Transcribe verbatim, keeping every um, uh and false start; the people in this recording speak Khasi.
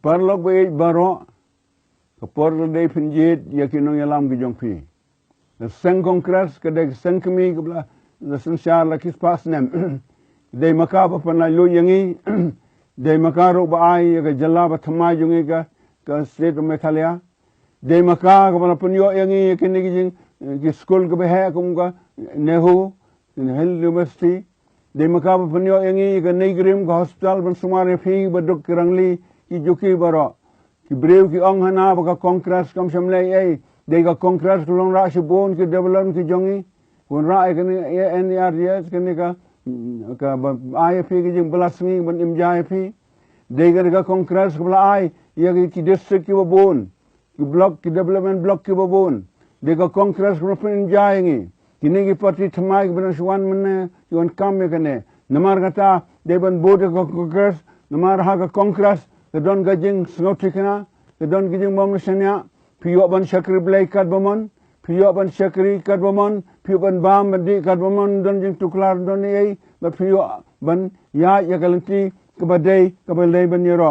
Paralok ba ïeit baroh, ka por ka dei phin jied ïa ki nongïalam ki jong phi. Ka seng Congress ka dei ka seng kmie kaba la synshar la ki spah snem. Dei ma ka ba pynlait luid ïa ngi. Dei ma ka ruh ba ai ïa ka jylla ba thymmai jong ngi ka, ka state of Meghalaya. Dei ma ka kaba la pynïoh ïa ngi ïa kine ki jing, ki skul kiba heh kum ka NEHU, Hill University. Dei ma ka ba pynïoh ïa ngi ïa ka NEIGRIHMS, ka hospital ban sumar ïa phi ba duk ki rangli ki juki baroh. Ki briew ki ong hana ba ka Congress kam shym leh ei ei. Dei ka Congress ka long rah shibun ki development ki jong ngi. Wanrah ïa kane ïa NERDS, kane ka, ka ba ai ïa phi ki jingbylla sngi ban im ja ïa phi. Dei kane ka Congress kaba la ai ïa ki, ki district kiba bun, ki block, ki development block kiba bun. Dei ka Congress kaba pynja ïa ngi. Kine ki party thymmai kiba dang shu wan mynne, ki wan kam ïa kane. Namar kata dei ban bud ïa ka Congress, namar ha ka Congress ka don ka jingsngewthikna, ka don ka jingbym shaniah. Phi ïoh ban shakri Blei katba mon, phi ïoh ban shakri katba mon, phi ïoh ban bam ban dih katba mon, don jingtuklar, don ei ei, bad phi ïoh ban ïaid ïa ka lynti kaba dei, kaba dei ban ïaroh.